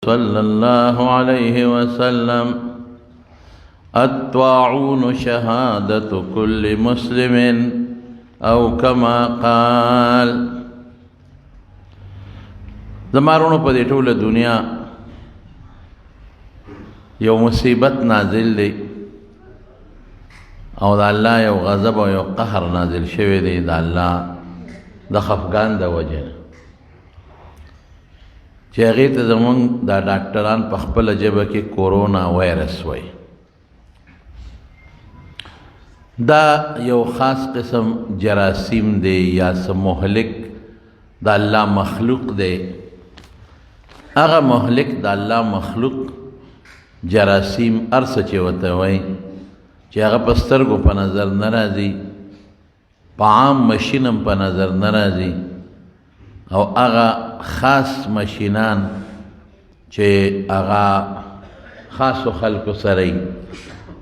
صلى الله عليه وسلم الطاعون شهادة كل مسلم او كما قال. زمارونو په دې ټوله دنیا یو مصیبت نازل دی او د الله یو غضب او یو قهر نازل شوی دی د الله د خفګان د وجه نه چې هغې ته زمونږ دا ډاکټران په خپله ژبه کې کورونا وایرس وایي. دا یو خاص قسم جراثیم دی یا څه مهلک د الله مخلوق دی. هغه مهلک د الله مخلوق جراثیم هر څه چې ورته وایي چې هغه په سترګو په نظر نه راځي، په عام مشین هم په نظر نه راځي، او هغه خاص مشینان چې هغه خاصو خلکو سره وي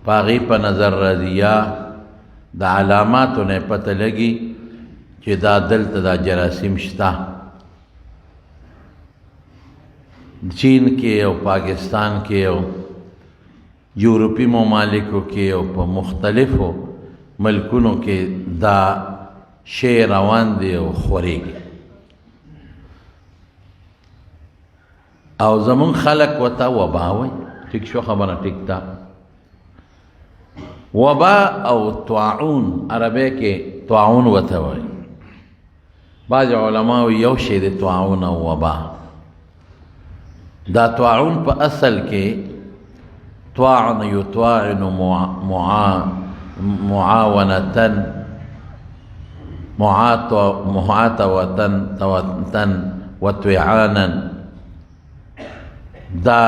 په هغې په نظر راځي، یا د علاماتو نه پته لګي چې دا دلته دا جراثیم شته. چین کې او پاکستان کې او یورپي ممالکو کې او په مختلفو ملکونو کې دا شی روان دی او خورېږي. او زمون خلک وته وبا وایي. ټیک شو خبره؟ ټیک ده. وبا او طاعون عربی کې طاعون وته وایي. بعض علماء یو شی دی طاعون او وبا. دا طاعون په اصل کې طاعن یطاعن معاونة معاتوة وطعانا، دا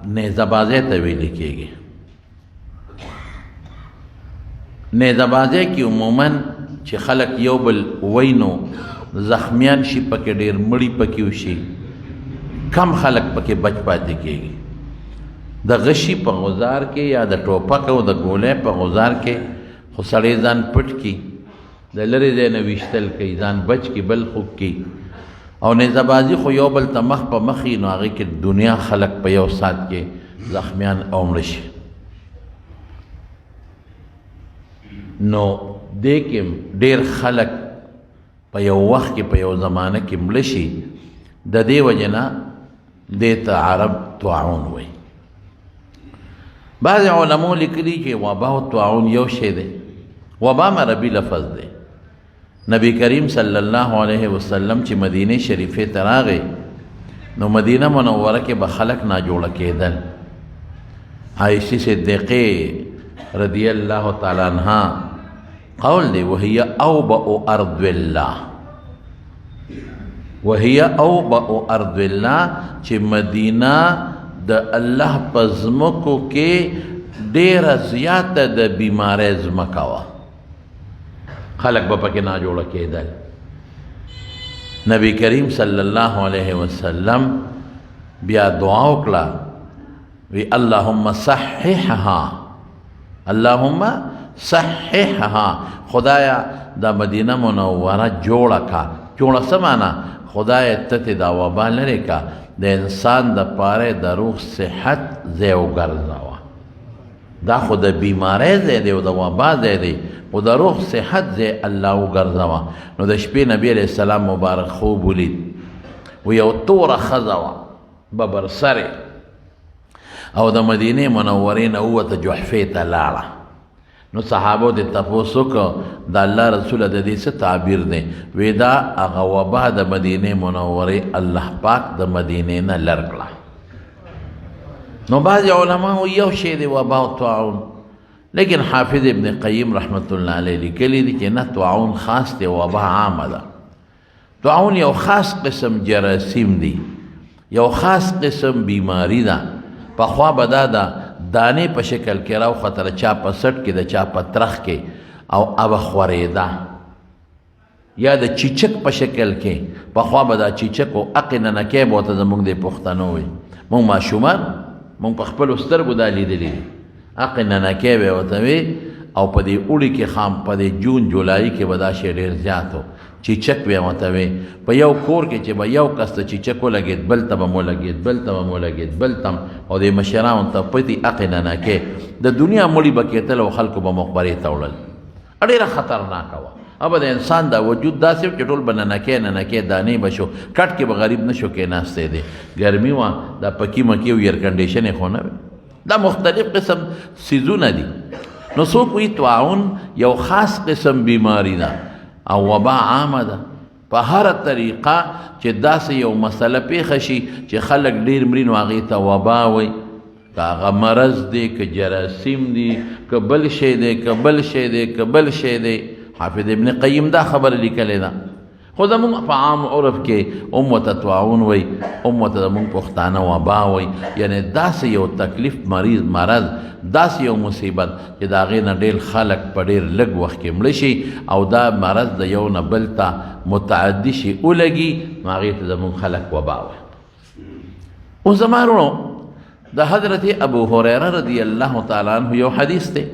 نیزه بازۍ ته ویل کېږي. نیزه بازۍ کې عموما چې خلک یو بل وینو زخمیان شي پکې، ډېر مړي پکې وشي، کم خلک پکې بچ پاتې کېږي. د غشي په غزار کې یا د ټوپک او د ګولۍ په غزار کې خو سړی ځان پټ کي، د لرې ځای نه ویشتل کوي، ځان بچ کي، بل خوک کي. او نیزه بازي خو یو بل ته مخ په مخ وي، نو هغې کې دنیا خلک په یو ساعت کې زخمیان او مړه شي. نو دې کې ډېر خلک په یو وخت کې په یو زمانه کې مړه شي. د دې وجې نه دې ته عرب طاعون وایي. بعض علماء لیکلي چې وبا او طاعون یو شی دی. وبا عربي لفظ دی. نبی کریم صلی الله علیه وسلم چې مدینه شریفې ته راغی نو مدینه منوره کې به خلک نا جوړه کېدل. عائشې صدیقې رضی الله تعالی عنها قول دی وهي اوبأ ارض الله، وهي اوبأ ارض الله، چې مدینه د الله په ځمکو کې ډېره زیاته د بیمارۍ ځمکه وه، خلک به پکې نا جوړه کېدل. نبی کریم صلی الله علیه وسلم بیا دعا وکړه وی اللهم صححها، اللهم صححها، خدایا دا مدینه منوره جوړه کا. جوړه څه معنا؟ خدایا ته ترې دا وبا لرې کا، د انسان د پاره د روح صحت ځای وګرځوه. دا خو د بیمارۍ ځای دی او د وبا ځای دی، خو د روح صحت ځای الله وګرځوه. نو د شپې نبی علیه السلام مبارک خوب ولید، و یو توره ښځه وه ببر سرې، او د مدینې منورې نه ووته جحفې ته لاړه. نو صحابو دې تپوس وکړ د الله رسوله د دې څه تعبیر دی؟ وی دا هغه وبا د مدینې منورې الله پاک د مدینې نه لر کړه. نو بعضې علما یو شی دی وبا او طاعون، لیکن حافظ ابن قیم رحمت الله علیه لیکلی دی چې نه، طاعون خاص دی، وبا عامه ده. طاعون یو خاص قسم جراثیم دی، یو خاص قسم بیماری ده. پخوا به دا د دانې په شکل کې راوختله، چا په سټ کې د چا په ترخ کې، او هغه خورېده، یا د چیچک په شکل کې. پخوا به دا چیچک او اقې ننکۍ به ورته زموږ د پښتنو وي، موږ ماشومان موږ په خپلو سترګو دا لیدلي دي. اقې ننکۍ به ورته وي، او په دې اوړي کې خام په دې جون جولای کې به دا شی ډېر زیات و. چیچک به ورته وي. په یو کور کې چې به یو کس ته چیچک ولګېد، بل ته به هم ولګېد، بل ته به هم ولګېد، بل ته هم، او د مشرانو ته پتي عقې نه نه کې د دنیا مړي به کېتل او خلکو به مقبرې ته وړل. ډېره خطرناکه وه. ابه د انسان دا وجود داسې و چې ټول به ننکې ننکې دانې به شو، کټ کې به غریب نه شو کېناستی دی. ګرمي وه، دا پکي مکي او ایر کنډیشن یې خو نه وي. دا مختلف قسم څیزونه دي. نو څوک وایي طاعون یو خاص قسم بیماری ده او وبا عامه ده. په هره طریقه چې داسې یو مسله پېښه شي چې خلک ډېر مري، نو هغې ته وبا وایي. که هغه مرض دی، که جراثیم دی، که بل شی دی، که بل شی دی، که بل شی دی. حافظ ابن قیم دا خبره لیکلې ده. خو زموږ په عام عرف کې هم ورته طاعون وایي، هم ورته زموږ پښتانه وبا وایي. یعنې داسې یو تکلیف، مریض، مرض، داسې یو مصیبت چې د هغې نه ډېر خلک په ډېر لږ وخت کې مړه شي او دا مرض د یو نه بل ته متعدي شي، ولګي، نو هغې ته زموږ خلک وبا وایي. اوس زما وروڼو د حضرت ابو هریره رضی الله تعالی عنه یو حدیث دی.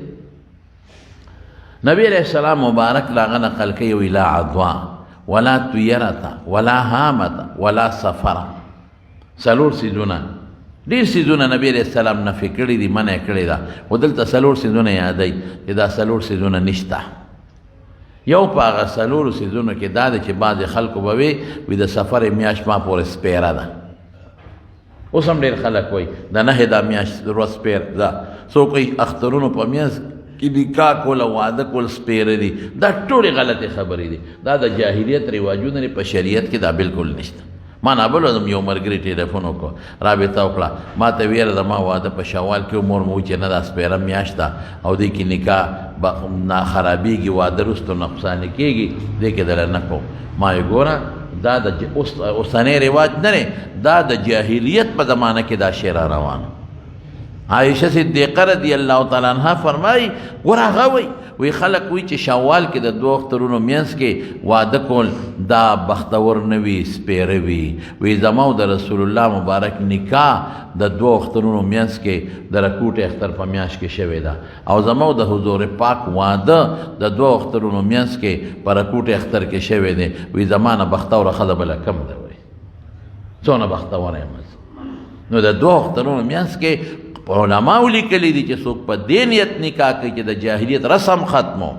نبی علیہ السلام مبارک لاغه نقل کوي، وی لا عدوا ولا طیرة ولا هامة ولا سفر. څلور څیزونه، ډېر څیزونه نبی علیہ السلام نفي کړي دي، منع کړې ده، خو دلته څلور څیزونه یادوي چې دا څلور څیزونه نشته. یو په هغه څلورو څیزونو کې دا دی چې بعضې خلکو به وي وي د سفر میاشت ما پورې سپېره ده. اوس هم ډېر خلک وایي د نهې دا میاشت ورځ سپېره ده. څوک وایي اخترونو په میاشت کې نکاح کول او واده کول سپېره دي. دا ټولې غلطې خبرې دي، دا د جاهلیت رواجونه دي، په شریعت کې دا بالکل نشته. ما نه بل ورځ یو ملګري ټلیفون وکړ، رابطه وکړه، ما ته ویل زما واده په شوال کې، مور مې وویل چې نه دا سپېره میاشت ده او دې کې نکاح به نه خرابېږي، واده وروسته نقصان کېږي، دې کې دله نه کوم. ما یې ګوره دا د اوسنی رواج نه دی، دا د جاهلیت په زمانه کې دا شی را روان. عایشه صدیقه رضی الله تعالی عنها فرمایي، ګوره هغه وایي، وی خلک وایي چې شوال کې د دوو اخترونو منځ کې واده کول دا بختور نه وي، سپېره وي. وی زما او د رسول الله مبارک نکاح د دوو اخترونو منځ کې د رکوټ اختر په میاشت کې شوې ده، او زما او د حضور پاک واده د دوو اخترونو منځ کې په رکوټ اختر کې شوی دی. وی زما نه بختوره ښځه بله کم ده، وی څونه بختوره یم. نو د دوو اخترونو منځ کې علماو لیکلي دي چې څوک په دې نیت نکاح کوي چې د جاهلیت رسم ختمو،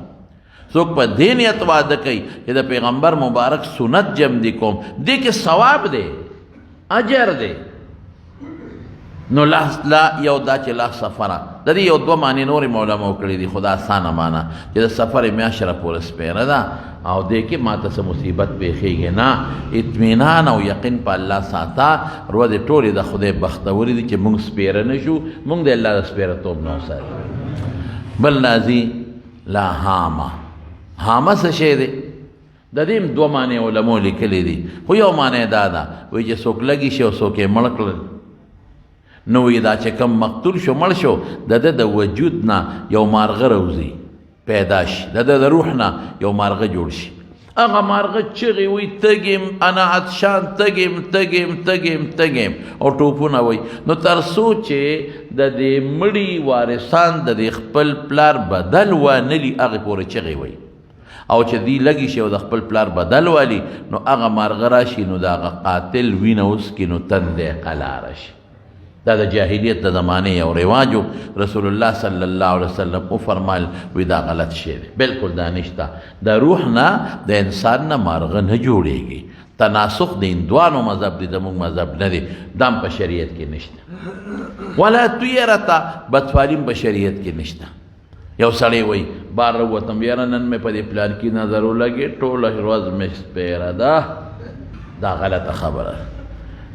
څوک په دې نیت واده کوي چې د پیغمبر مبارک سنت جم دی کوم، دې کې ثواب دی، اجر دی. نو لا لا یو دا چې لا سفره، د دې یو دوه معنی نورې علماو کړي دي، خو دا اسانه معنی چې د سفر میاشت را پورې سپېره ده او دې کې ما ته څه مصیبت پېښېږي نه. اطمینان او یقین په الله ساته، ورځې ټولې د خدای بختورې دي چې موږ سپېره نه شو، موږ د الله د سپېرتوب نه وساتي. بل راځي لا هامه. هامه څه شی دی؟ د دې هم دوه معنی علماو لیکلي دي، خو یو معنی دا ده وایي چې څوک لګي شي او څوک یې مړ کړل، نو وایي دا چې کوم مقتول شو مړ شو، د ده د وجود نه یو مارغه راوځي پیدا شي، د ده د روح نه یو مارغه جوړ شي. هغه مارغه چغې وایي تږیم، انا عطشان، تږیم تږیم تږیم تږیم، او ټوپونه وایي. نو تر څو چې د دې مړي وارثان د دې خپل پلار بدل وانلي هغې پورې چغې وایي، او چې دی لګي شي او د خپل پلار بدل والي، نو هغه مارغه راشي، نو د هغه قاتل وینه وڅکي، نو تندی قلاره شي. دا د جاهلیت د زمانې یو رواج و. رسول الله صلی الله علیه وسلم وفرمایل وی دا غلط شی دی، بالکل دا نشته. د روح نه د انسان نه مارغه نه جوړېږي. تناسخ د هندوانو مذهب دی، زموږ مذهب نه دی، دا هم په شریعت کې نشته. ولا طیرته، بدفالي هم په شریعت کې نشته. یو سړی وایي بار راووتم، یاره نن مې په دې پلان کې نظر ولګې، ټوله ورځ مې سپېره ده. دا غلطه خبره ده.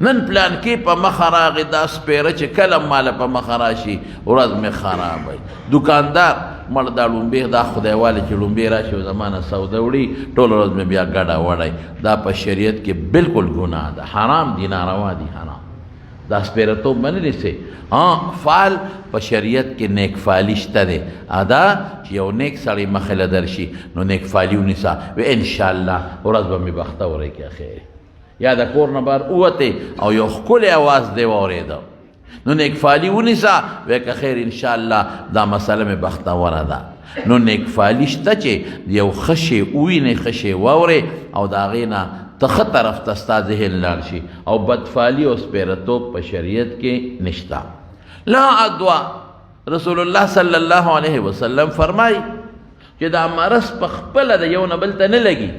نن پلان کې په مخه راغی دا سپېره چې کله ماله په مخه راشي ورځ مې خرابه وي. دوکاندار مړ دا ړومبی، دا خدای والي چې ړومبی راشي او زما نه سودا وړي، ټوله ورځ مې بیا ګډه وړی. دا په شریعت کې بالکل ګناه ده، حرام دي، ناروا دي، حرام. دا سپېرتوب به نه نیسې. فال په شریعت کې نیک فالي شته دی، ادا چې یو نیک سړی مخې له درشي نو نیک فالي ونیسه، وی انشاءالله ورځ به مې بختوره کې خیر. یا د کور نه بهر ووتې او یو ښکلی اواز دی واورېده، نو نیکفالی ونیسه، وای که خیر ان شاء الله دا مسله مې بختوره ده. نو نیکفالی شته چې یو ښه شی ووینې، ښه شی واورې او د هغې نه ته ښه طرف ته ستا ذهن لاړ شي، او بدفالی او سپېرتوب په شریعت کې نشته. لا عدوا، رسول الله صلی الله علیه وسلم فرمای چې دا مرض په خپله د یو نه بل ته نه لګي،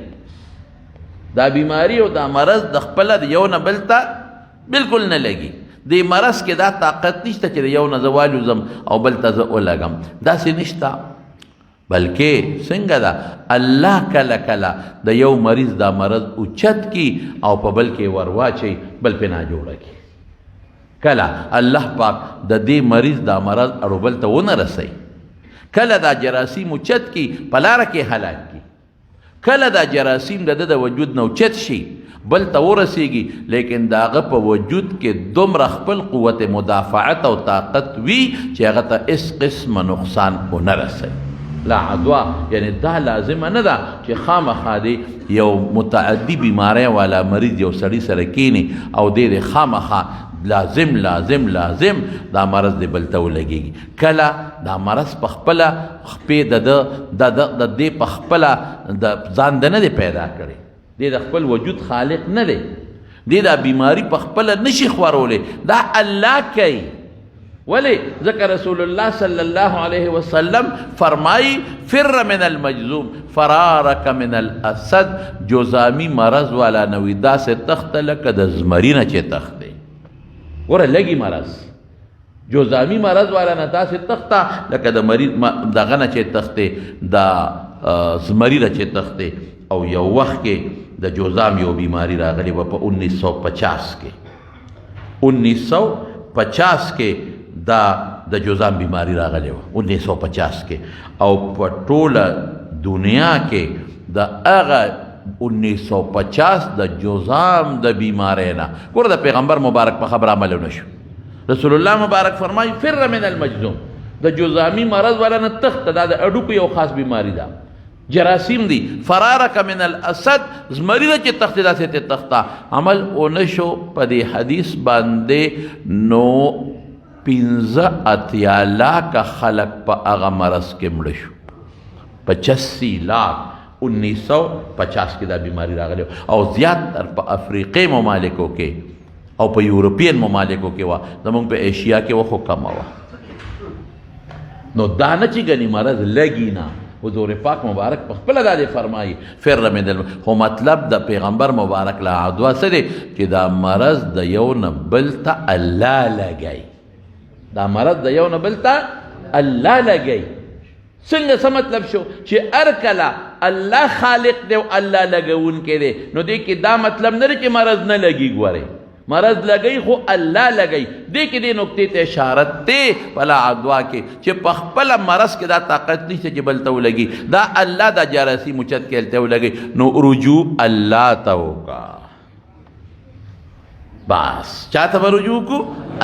دا بیماری او دا مرض د خپله د یو نه بل ته بالکل نه لګي. دې مرض کې دا طاقت نشته چې یو نه زه والوزم او بل ته زه ولګم، داسې نشته. بلکې څنګه ده، الله کله کله د یو مریض دا مرض اوچت کی او په بل کې ورواچي، بل پې ناجوړه کی. کله الله پاک د دې مریض دا مرض اړو بل ته ونه رسوي، کله دا جراثیم اوچت کی په لاره کې هلاک کی، کله دا جراثیم د ده د وجود نه اوچت شي بل ته ورسیږي، لیکن د هغه په وجود کې دومره خپل قوت مدافعت او طاقت وي چې هغه ته هېڅ قسمه نقصان ونه رسوي. لا عدوا، یعنی دا لازمه نه ده چې خامخا دې یو متعدي بیماری والا مریض یو سړي سره کینی او دې دې خامخا لازم لازم لازم دا مرض دې بل ته ولګېږي. کله دا مرض په خپله خپې د ده د ده د دې په خپله د ځان د نه دی پیدا کړی، دې د خپل وجود خالق نه دی، دې دا بیماری په خپله نشي خورولی، دا الله کوي. ولی؟ ځکه رسول الله صلی الله علیه وسلم فرمایي فر من المجذوم فرارک من الاسد، جزامی مرض والا نوي داسې تخته لکه د زمري نه چې تخته. ګوره لګي مرض، جزامی مرض والا نه داسې تخته لکه د مریض دغه نه چې تخته، د زمري نه چې تخته. او یو وخت کې د جزام یو بیماری راغلی وه په 1950 کې، 1950 کې دا د جزام بیماری راغلی وه 1950 کې، او په ټوله دنیا کې د هغه 1950 د جزام د بیماری نه، ګوره د پیغمبر مبارک په خبره عمل ونه شو. رسول الله مبارک فرمایي فر من المجذوم، د جزامي مرض والا نه تخته، دا د هډوکو یو خاص بیماری ده، جراثیم دي. فرارک من الاسد، زمری ده چې تخته داسې ته تخته. عمل ونه شو په دې حدیث باندې. نو 85 لاکه خلک په هغه مرض کې مړه شو، 85 لاک 1950 کې دا بیماری راغلی، او زیات تر په افریقې ممالکو کې او په یورپین ممالکو کې وه، زمونږ په ایشیا کې وه خو کمه وه. نو دا نه چې ګنې مرض لګي نه، حضور پاک مبارک په خپله دا دی فرمایي فر من خو مطلب د پیغمبر مبارک لا عدوا څه دی چې دا مرض د یو نه بل ته الله لګوي، دا مرض د یو نه بل ته الله لګوي. څنګه څه مطلب شو چې هر کله الله خالق دی او الله لګوونکی دی، نو دې کې دا مطلب نه دی چې مرض نه لګي، ګورې مرض لګي خو الله لګي. دې کې دې نقطې ته اشارت دی په لا عدوا کې چې په خپله مرض کې دا طاقت نشته چې بل ته ولګي، دا الله دا جراثیم اوچت کې هلته ولګي. نو رجوع الله ته وکړه، بس چاته به رجوع کو؟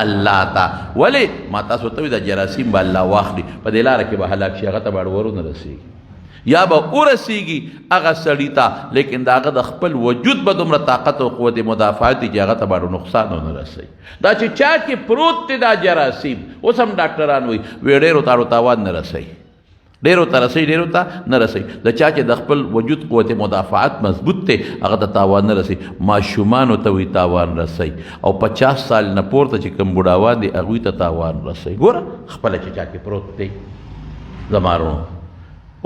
الله ته. ولې ما تاسو ته وویل دا جراثیم به الله واخلي، په دې لاره کې به هلاک شي، هغه ته به اړ ورونه رسېږي یا به ورسېږي هغه سړي ته، لیکن د هغه د خپل وجود به دومره طاقت او قوت مدافعت وي چې هغه ته به نقصان ونه رسوي. دا چې چا کې پروت دی دا جراثیم، اوس هم ډاکټران وایي وی ډېرو ته تاوان نه رسوي، ډېرو ته رسوي، ډېرو ته نه رسوي. د چا چې د خپل وجود قوت مدافعت مضبوط دی هغه ته تاوان نه رسوي. ماشومانو ته وایي تاوان رسوي، او 50 سال نه پورته چې کوم بوډاوان دي هغوی ته تاوان رسوي. ګوره خپله چې چا کې پروت دی زما وروڼو،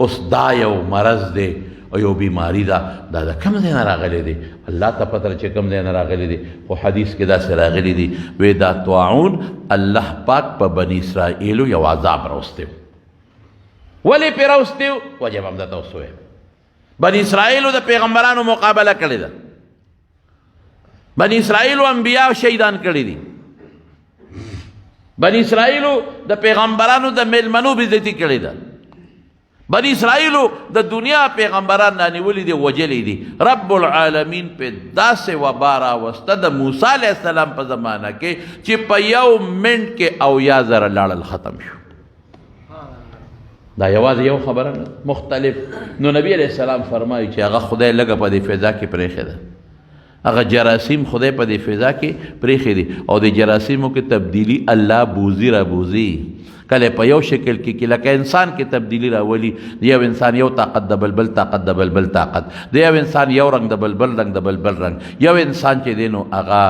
اوس دا یو مرض دی او یو بیماری ده، دا د کوم ځای نه راغلی دی الله ته پته ده چې کوم ځای نه راغلی دی، خو حدیث کې داسې راغلی دی وی دا طاعون الله پاک په بني اسرائیلو یو عذاب راوستی و. ولې پرې راوستی و؟ وجه به هم درته اوس ووایم. بني اسرائیلو د پیغمبرانو مقابله کړې ده، بني اسرائیلو انبیا شهیدان کړي دي، بني اسرائیلو د پیغمبرانو د میلمنو بېعزتي کړې ده، بني اسرائیلو د دنیا پیغمبران رانیولي دي، وژلي دي. رب العالمین په داسې وبا راوسته د موسی علیه السلام په زمانه کې چې په یو منټ کې 70,000 لاړل ختم شو. دا یوازې یو خبره نه، مختلف. نو نبی علیه السلام فرمایي چې هغه خدای لږه په دې فضا کې پرېښې ده، هغه جراثیم خدای په دې فضا کې پرېښي دي، او د جراثیمو کې تبدیلی الله بوزي را بوزي. کله په یو شکل کې لکه انسان کې تبدیلی راولي، یو انسان یو طاقت د بل بل طاقت د بل بل طاقت، د یو انسان یو رنگ د بل بل رنگ د بل بل رنگ، یو انسان چې دی نو هغه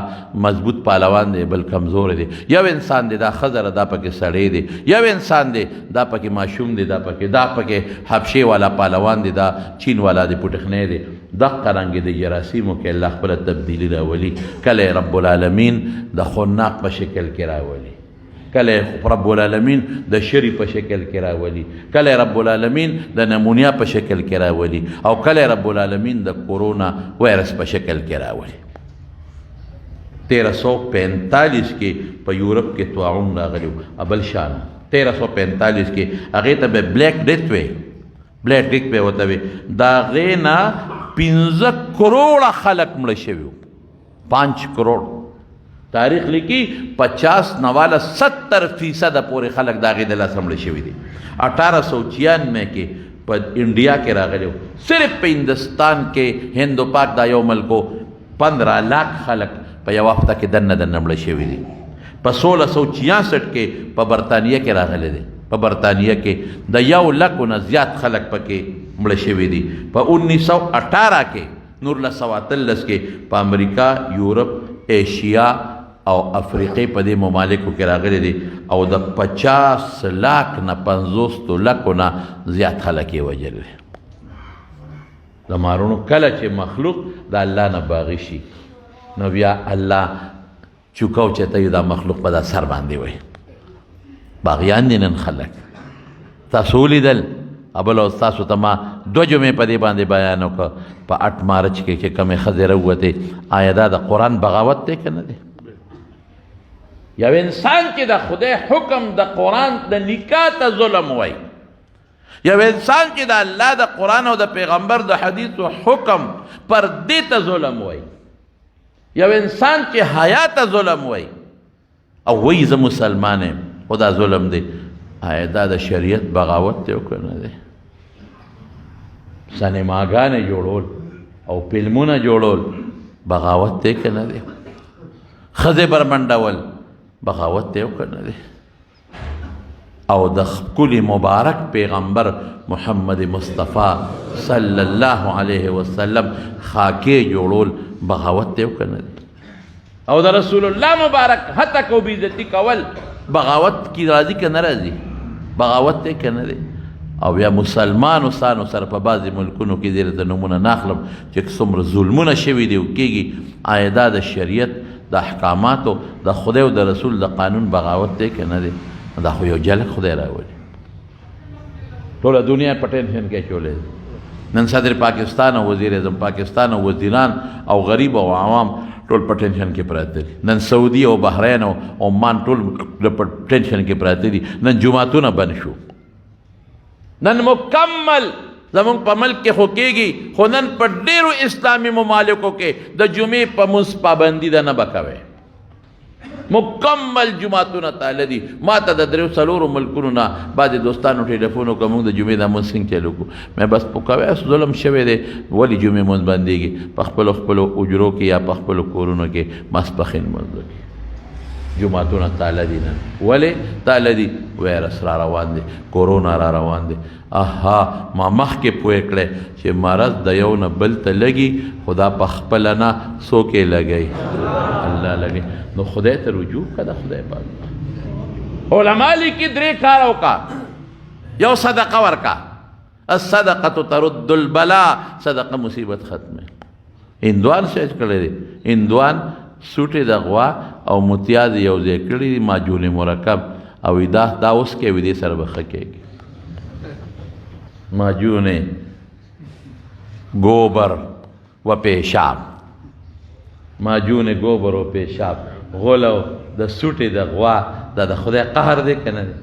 مضبوط پهلوان دی بل کمزور دی، یو انسان دی دا ښځه ده دا پکې سړی دی، یو انسان دی دا پکې ماشوم دی، دا پکې حبشې والا پهلوان دی، دا چین والا دی پوټخنی دی. دقه رنګ د جراثیمو کې الله خپله تبدیلی راولي. کله رب العالمین د خناق په شکل کې راولي، کله رب العالمین د شری په شکل کې راولي، کله رب العالمین د نمونیا په شکل کې راولي، او کله رب العالمین د کورونا وایرس په شکل کې راولي. 1345 کې په یورپ کې طاعون راغلی و، بل شان 1345 کې هغې ته به بلیک ډیت وی، بلیک ډیت به ورته وی. د هغې نه 5 کروڑه خلک مړه شوي وو، 5 کروڑ. تاریخ لیکي 50 نواله 70% پورې خلک د هغې د لاسه مړه شوي دي. 1896 کې په انډیا کې راغلی و، صرف په هندوستان کې هند و پاک دا یو ملک و، 15 لاک خلک په یوه هفته کې دننه دننه مړه شوي دي. په 1666 کې په برتانیه کې راغلی دی، په برتانیه کې د 1 لکو نه زیات خلک پکې مړه شوي دي. په 1918 کې 1918 کې په امریکا، یورپ، ایشیا او افریقې په دې ممالکو کې راغلي دي، او د 50 لاک نه 50 لکو نه زیات خلک یې وژلي دي. د مارونو کله چې مخلوق د الله نه باغي شي نو بیا الله چوکاو چته دا مخلوق په دا سر باندې وایي. باغیان دي نن خلک. تاسو ولیدل ابل او تاسو ته ما 2 جمعې په دې باندې بیان وکړ په 8 مارچ کې چې کومې ښځې راووتې، آیا دا د قرآن بغاوت دی که نه دی؟ یو انسان چې د خدای حکم د قرآن د نکاح ته ظلم وایي، یو انسان چې د الله د قرآن او د پیغمبر د حدیث حکم پر دې ته ظلم وایي، یو انسان چې حیا ته ظلم وایي او وایي زه مسلمان یم خو دا ظلم دی، آیا دا د شریعت بغاوت دی او که نه دی؟ سینماګانې جوړول او فلمونه جوړول بغاوت دی که نه دی؟ ښځې برمنډول بغاوت دی او که نه دی؟ او د ښکلي مبارک پیغمبر محمد مصطفی صلی الله علیه وسلم خاکې جوړول بغاوت دی او که نه دی؟ او د رسول الله مبارک هتک او بېعزتي کول بغاوت کې راځي که نه راځي؟ بغاوت دی که نه دی؟ او بیا مسلمانو سانو سره په بعضې ملکونو کې دې درته نومونه نه اخلم چې څومره ظلمونه شوي دي او کېږي، آیا دا د شریعت د احکاماتو د خدای او د رسول د قانون بغاوت دی که نه دی؟ دا خو یو جلک خدای راولي، ټوله دنیا په ټینشن کې اچولی دی. نن صدر پاکستان او وزیر اعظم پاکستان او وزیران او غریب او عوام ټول په ټینشن کې پراته دي. نن سعودي او بحرین او عمان ټول په ټینشن کې پراته دي. نن جوماتونه بند شو، نن مکمل زمونږ په ملک کې خو کېږي، خو نن په ډېرو اسلامي ممالکو کې د جمعې په مونځ پابندي ده، نه به کوي. مکمل جوماتونه تاله دي. ما ته د 3-4 ملکونو نه بعضې دوستانو ټیلیفون وکړ، موږ د جمعې دا مونځ څنګه چلو کړو؟ مې بس په کوی اوس ظلم شوی دی، ولې جمعې مونځ بندېږي؟ په خپلو خپلو اجرو کې یا په خپلو کورونو کې ماسپښین مونځ وکړي. جوماتونه تاله دي نن، ولې تاله دي؟ ویروس را روان دی، کورونا را روان دی. اها ما مخکې پوه کړی چې مرض د یو نه بل ته لګي، خو دا په خپله نه څوک یې لګوي؟ الله لګوي. نو خدای ته رجوع کړه د خدای پاک. علما لیکي 3 کار وکړه، یو صدقه ورکړه، الصدقه ترد البلا، صدقه مصیبت ختمه. هندوان څه کړی دی؟ هندوان سوټې د غوا او متیاز یو ځای کړي دي، معجون مرکب، او دا اوس کوي، دې سره به ښه کېږي. معجون ګوبر و پیشاب، معجون ګوبر و پیشاب، غول او د سوټې د غوا، دا د خدای قهر دی که نه دی؟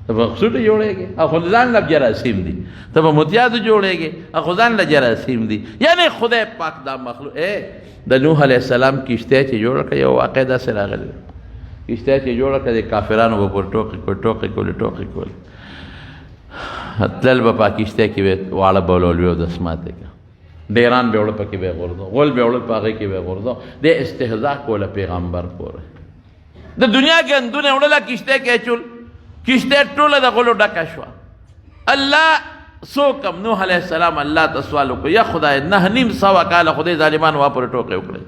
ته به سوټې جوړېږي او خو ځان له جراثیم دي، ته به متیازو جوړېږي او خو ځان له جراثیم دي. یعنې خدای پاک دا مخلوق، د نوح علیه السلام کښتۍ چې جوړه کړه، یو واقع داسې راغلی دی، کښتۍ چې جوړه کړه، د کافرانو به پر ټوقې کولې، ټوقې کولې، ټوقې کولې، تلل به په کښتۍ کې به واړه بولول، وي اودس ماتې کړه. ډیران به وړ پکې به غورځو، غول به وړ په هغې کې به غورځو. د استهزا کوله پیغمبر پورې. د دنیا ګندونه وړله کشته کې اچول، کشته ټوله د غولو ډکه شوه. الله څوک نوح علیه السلام الله ته سوال وکړ، یا خدای 950 کاله خدای ظالمان وا پورې ټوقې وکړې،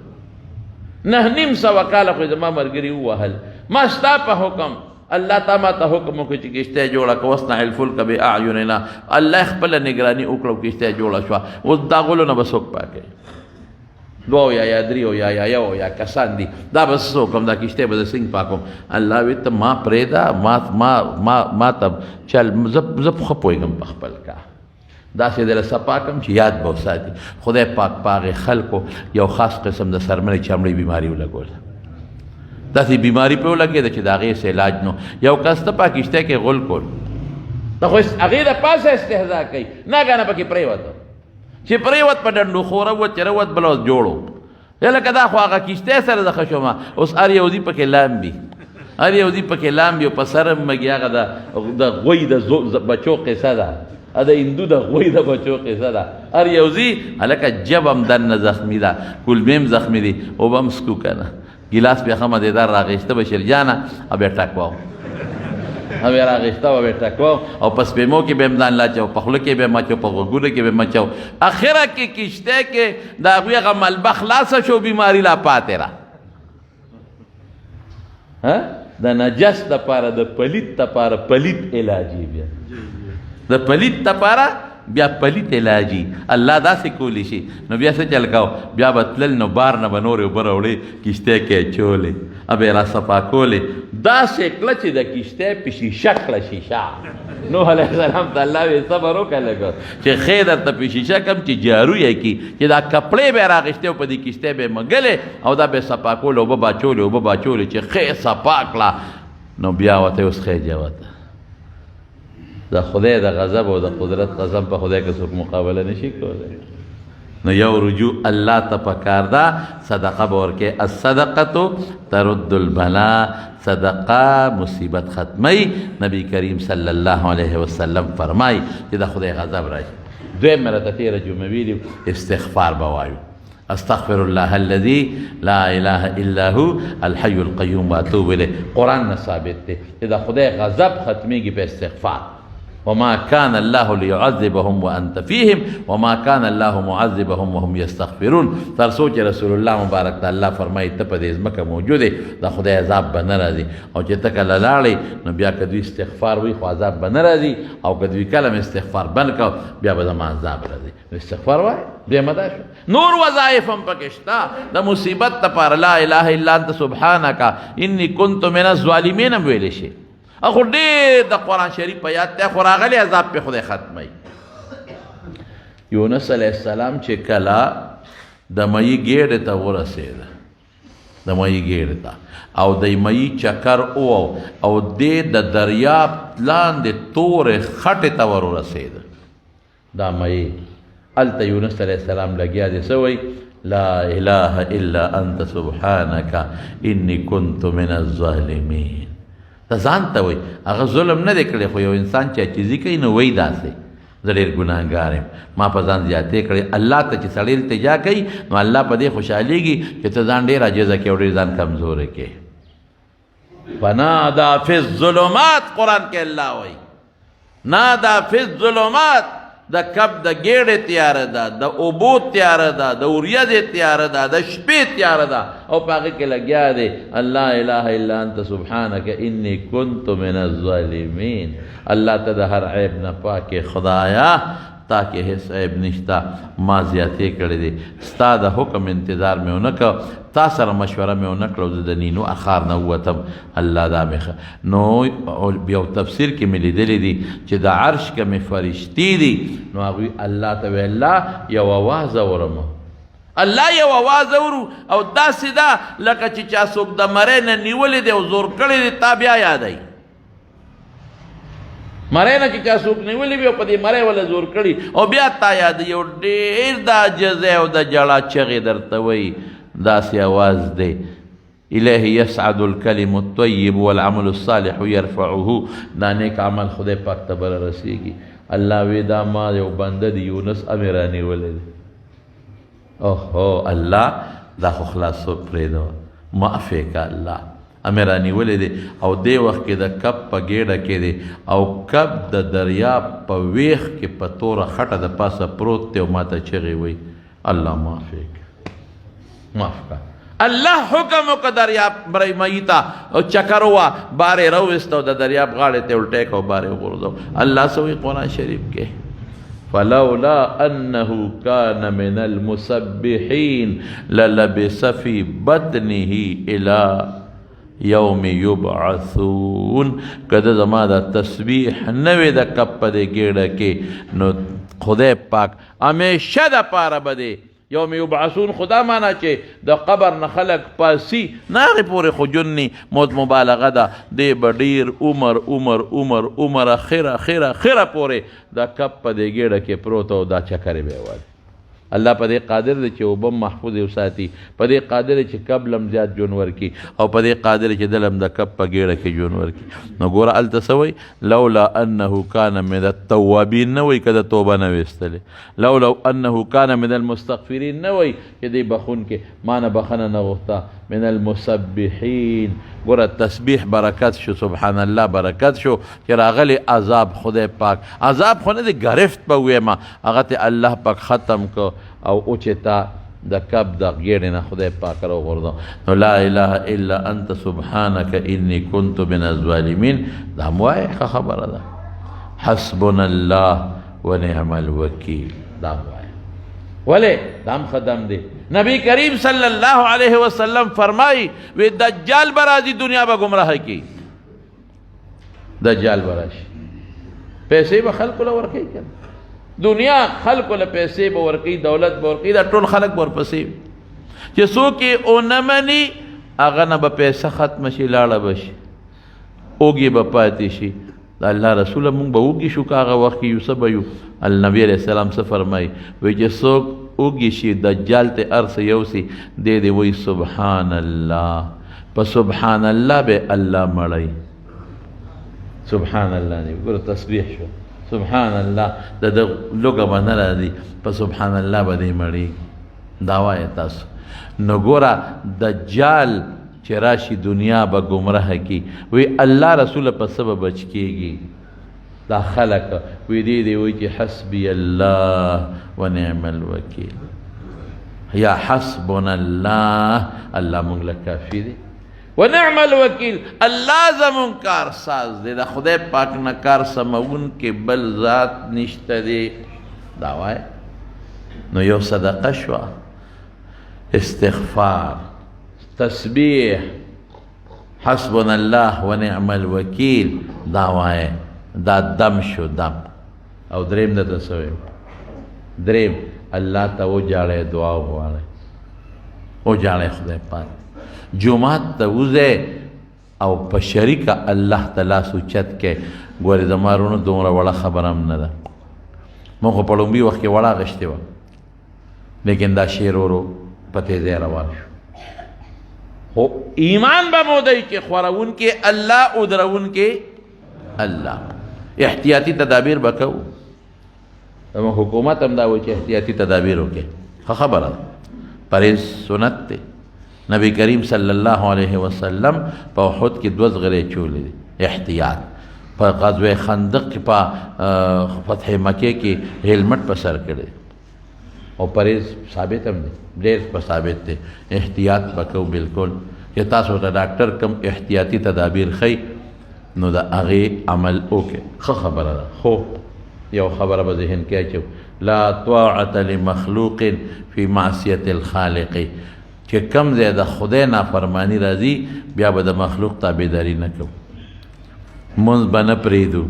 950 کاله خو زما ملګري ووهل، ما ستا په حکم الله تا ما ته حکم وکړ چې کشته جوړه کړه، واصنع الفلک باعیننا. الله خپله نګراني وکړه او کشته جوړه شوه. اوس دا غولو نه به څوک پاکوي؟ دوه یا یا درې یا یا یو یا کسان دي، دا به څه وکړم؟ دا کشته به زه څنګه پاکوم؟ الله وی ته ما پرېږده، ما ما ما ما ته چل، زه ښه پوهېږم په خپل کار، داسې دله صفا کړم چې یاد به وساتي. خدای پاک په هغې خلکو یو خاص قسم د څرمنې چمړې بیماري ولګوله، داسې بیماري پرې ولګېده چې د هغې څه علاج نو. یو کس ته په کشته کې غول کول، ته خو هغې د پاسه استهزا کوي، ناګهانه پکې پرېوته، چې پرېوت په ډنډو خوره ووت، چې راووت بله ورځ جوړ و. لکه دا خو هغه کشته سره زه ښه شوم، اوس هر یو ځي پکې لامبي، هر یو ځي پکې لامبي او په سر هم مږي. هغه د غوی د بچو قصه ده، د هندو د غوی د بچو قصه ده. هر یو ځي هلکه ژبه هم دننه زخمي ده، کولمې هم زخمي دي، اوبه هم څکو که نه، ګیلاس بیا ښه مزېدار راغېسته به شیرجانه او بیا ټک واو، او بیا راغېسته او بیا ټک واو، او په سپېمو کې به هم ځان لاچو، په خوله کې به هم اچو، په غوږونو کې به هم اچو. اخره کې کشته کې د هغوی هغه ملبه خلاصه شو، بیماري لا پاتې را. د نجس دپاره، د پلیت دپاره پلیت علاجي، بیا د پلیت دپاره بیا پلیت علاجي. الله داسې کولی شي. نو بیا څه چل کاو؟ بیا به تلل، نو بار نه به نورې اوبه راوړې، کشتی کې اچولې او به یې را صفا کولې، داسې کړه چې د کشتی په شیشه کړه شیشه. نوح علیه السلام ته الله وی صبر وکړه لږ چې ښې درته په شیشه کم چې جارو یې کړي، چې دا کپړې به یې راغېستې او په دې کشتی به یې مږلې او دا به یې صفا کولې، اوبه به اچولې، اوبه به اچولې چې ښې صفا کړه. نو بیا ورته اوس ښې جوته د خدای د غضب او د قدرت قسم په خدای کې څوک مقابله نشي کولی. نو یو رجوع الله ته پکار ده، صدقه به ورکې. الصدقة ترد البلا، صدقه مصیبت ختموي. نبی کریم صلی الله علیه وسلم فرمایي چې د خدای غضب راشي. دویم مې راته تېره جمعه ویلي، استغفار به وایو، استغفر الله الذي لا اله الا هو الحي القيوم واتوب الیه. قرآن نه ثابت دی چې د خدای غضب ختمېږي په استغفار. وما كان الله ليعذبهم وانت فيهم وما كان الله معذبهم وهم يستغفرون. تر څو چې رسول الله مبارک ته الله فرمایي ته په دې ځمکه موجود یې، د خدای عذاب به نه راځي. او چې ته کله لاړې نو بیا که دوی استغفار وي خو عذاب به نه راځي، او که دوی کله هم استغفار بند کړ بیا به زما عذاب راځي. نو استغفار وایي بیا مدا شو. نور وظایف هم پکې شته د مصیبت لپاره. لا اله الا انت سبحانک انی كنت من الظالمین هم ویلی شي. خو ډېر د قرآن شریف په یاد دی، خو راغلی عذاب پې خدای ختموي. یونس علیه السلام چې کله د مئی ګېډې ته ورسېده، د مئی ګېډې ته، او د مئی چکر او دې د دریاب لاندې تورې خټې ته ور ورسېده، دا مئی هلته یونس علیه السلام لګیا دی څه وایي؟ لا اله الا انت سبحانک انی كنت من الظالمین. ته ځان ته وایي، هغه ظلم نه دی کړی، خو یو انسان چې عاجزي کوي نو وایي داسې زه ډېر ګناهګار یم، ما په ځان زیاتې کړې. الله ته چې سړی التجا کوي نو الله په دې خوشحالېږي چې ته ځان ډېر عاجزه کړې او ډېر ځان کمزوری کړې. فنادا فی الظلمات، قرآن کې الله وایي نادا فی الظلمات، د کب د ګېډې تیاره ده، د اوبو تیاره ده، د وریځې تیاره ده، د شپې تیاره ده، او په هغې کې لګیا دی الله اله الا انت سبحانک انی کنت من الظالمین. الله ته د هر عیب نه پاکې خدایا، تا کې هیڅ عیب نشته، ما زیاتې کړې دي، ستا د حکم انتظار مې ونه کړ، تا سره مشوره مې ونه کړه، زه د نینو اخار نه ووتم. الله دا مې نو یو تفسیر کې مې لیدلی دي چې د عرش کمې فرشتې دي، نو هغوی الله ته ویل الله یو اواز اورم، الله یو اواز اورو، او داسې ده لکه چې چا څوک د مرۍ نه نیولې دی او زور کړی دی، تا بیا یادوي. مرۍ نه چې چا څوک نیولې وي او په دې مرۍ وله زور کړي او بیا تا یادوي، یو ډېر د عاجزۍ او د ژړا چغې درته وایي، داسې اواز دی. الیه یصعد الکلم الطیب والعمل الصالح یرفعه. دا نیک عمل خدای پاک ته بره رسیږي. الله وی دا ما یو بنده دی یونس امې رانیولی دی، اوهو الله دا خو خلاص پرېږده، معاف یې که الله. امې رانیولی دی او دې وخت کې د کب په ګېډه کې دی او کب د دریاب په ویښ کې په توره خټه د پاسه پروت دی او ماته چغې وایي، الله معاف یې که، معاف که. الله حکم وکړ دریاب مئی ته او چکر ووه، بار یې راوویست او د دریاب غاړې ته یې الټی کړ او بار یې وغورځاوه. الله څه وایي قرآن شریف کې؟ فلولا انه کان من المسبحین للبث فی بطنه الی یوم یبعثون. که د زما دا تسبیح نه وي د کب په دې ګېډه کې، نو خدای پاک همیشه دپاره به دې یوم یبعثون، خدا معنا چې د قبر نه خلک پاسی نه هغې پورې خو ژوند نی، موت مبالغه ده، دی به ډېر عمر عمر عمر عمر اخره اخره اخره پورې د کب په دې ګېډه کې پروت او دا چکرې به یې وهلې. الله په دې قادر دی چې اوبه هم محفوظې وساتي، په دې قادر دی چې کب لم زیات ژوند ورکړي، او په دې قادر دی چې ده لم د کب په ګېډه کې ژوند ورکړي. نو ګوره هلته څه وایي؟ لولا انه کان من التوابین نه وایي که ده توبه نه ویستلې، لولا انه کان من المستغفرین نه وایي چې دی بخښونکی، ما نه بخښنه نه غوښته، من المسبحین. ګوره تسبیح برکت شو، سبحان الله برکت شو چې راغلی عذاب خدای پاک، عذاب خو نه دی ګرفت به ووایم، هغه ته الله پاک ختم که او اوچې ته د کب د غېړې نه خدای پاک راوغورځاوه. نو لا اله الا انت سبحانک انی کنت من الظالمین، دا هم وایې، ښه خبره ده. حسبنا الله ونعم الوکیل، دا هم وایې، ولې دا هم ښه دم دی. نبی کریم صلی الله علیه وسلم فرمایي وی دجال به راځي دنیا به ګمراه کړي، دجال به راشي، پیسې به خلکو له ورکوي که نه، دنیا خلکو له پیسې به ورکوي، دولت به ورکوي، دا ټول خلک به ورپسې وي. چې څوک یې ونه مني هغه نه به پیسه ختمه شي، لاړه به شي، اوږې به پاتې شي. د الله رسوله مونږ به وږي شو که هغه وخت کې یو څه به یو. النبي علیه السلام څه فرمایي؟ وایي چې څوک وږي شي دجال ته هر څه یوسي، دی دې وایي سبحان الله، په سبحان الله به الله مړی. سبحان الله دی ګوره تسبیح شو، سبحان الله د ده لوږه به نه راځي، په سبحان الله به دی مړېږي. دا وایه تاسو. نو ګوره دجال چې راشي دنیا به ګمراه کی، وی الله رسول په څه به بچ کیږي دا خلک؟ وی دی دی وی چې حسبی الله ونعم الوکیل، یا حسبنا الله، الله مونږ له کافي دی، ونعم الوکیل، الله زمونږ کار ساز دی، د خدای پاک نه کار سموونکی بل ذات نشته دی. دا وایه. نو یو صدقه شوه، استغفار، تسبیح، حسبنا الله ونعم الوکیل، دا وایه، دا دم شو دم. او دریم درته څه وایم؟ دریم الله ته وژاړئ، دعا وغواړئ، وژاړئ خدای پاک، جومات ته وځئ او په شریکه الله ته لاس اوچت کړئ. ګورې زما وروڼو دومره وړه خبره هم نه ده، موږ خو په ړومبي وخت کې وړه اخیستې وه، لیکن دا شعر ورو په تیزۍ روان شو. خو ایمان به مو دی چې خورونکی الله او درونکی الله. احتیاطي تدابیر به کوو، زموږ حکومت هم دا وایي چې احتیاطي تدابیر وکړي، ښه خبره ده، پرهېز سنت دی. نبی کریم صلی الله علیه وسلم په احد کې دوه زغرې چولې دي، احتیاط. په غزوه خندق کې، په فتح مکې کې هیلمټ په سر کړی او پرهېز ثابت هم دی، ډېر په ثابت دی. احتیاط به کوو بالکل، چې تاسو ته ډاکټر کوم احتیاطي تدابیر ښیي نو د هغې عمل وکړئ، ښه خبره ده. خو یو خبره به ذهن کې اچوو، لا طاعة لمخلوق فی معصیة الخالق، چې کوم ځای د خدای نافرمانی راځي بیا به د مخلوق تابعداري نه کوو، مونځ به نه پرېږدو،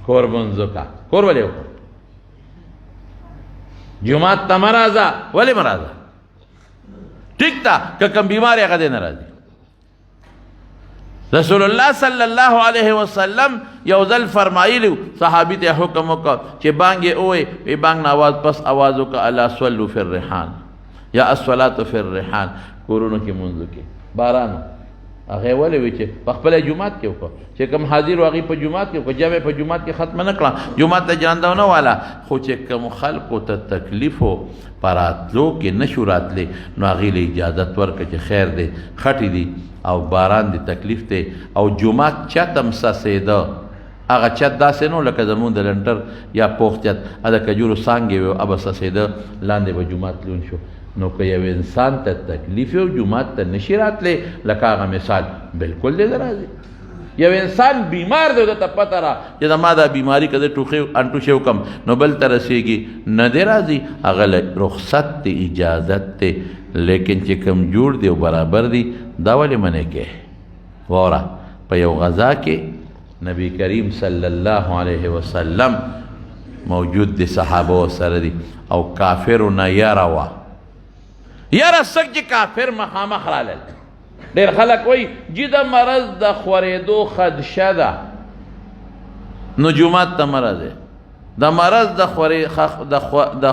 کور مونځ وکړه، کور ولې وکړه، جومات ته مه راځه، ولې مه راځه؟ ټیک ده که کوم بیمار یې هغه دی نه راځي. رسول الله صلی الله علیه وسلم یو ځل فرمایلی، صحابي ته حکم وکړ چې بانګ یې ووایي، وی بانګ نه اواز پس اواز وکړه، الا صلو فی الرحال یا الصلاة فی الرحال، کورونو کې مونځ وکړي. باران هغه ولې وی چې په خپل جومات کې وکړه، چې کوم حاضر هغه په جومات کې وکړه، جمع په جومات کې ختم نه کړه، جومات ته جانده نه والا. خو چې کوم خلکو ته تکلیف پراتلو کې نشو راتلې، نو هغې له اجازت ورکړه چې خیر دی، خټې دي او باران دی، تکلیف دی، او جومات چت هم سسېده. هغه چت داسې نه لکه زمونږ د لنټر یا پوخ چت، د کجورو څانګې وې، هغه به سسېده، لاندې به جومات لون شو. نو که یو انسان ته تکلیف یو جومات ته نشي راتلی، لکه هغه مثال بالکل دی راځي. یو انسان بیمار دی، ده ته پته را چې زما دا بیماري که زه ټوخی انټوشی وکړم نو بل ته رسېږي، نه دی راځي، هغه له رخصت دی، اجازت دی. لیکن چې کوم جوړ دی او برابر دی، دا ولې منې کې؟ واوره، په یو غذا کې نبی کریم صلی الله علیه وسلم موجود دی، صحابه سره دی، او کافرو نه یره وه. یره څوک چې کافر مخامخ رالل، ډېر خلک وایي جي د مرض د خورېدو خدشه ده، نو جومات ته مه راځئ. د مرض د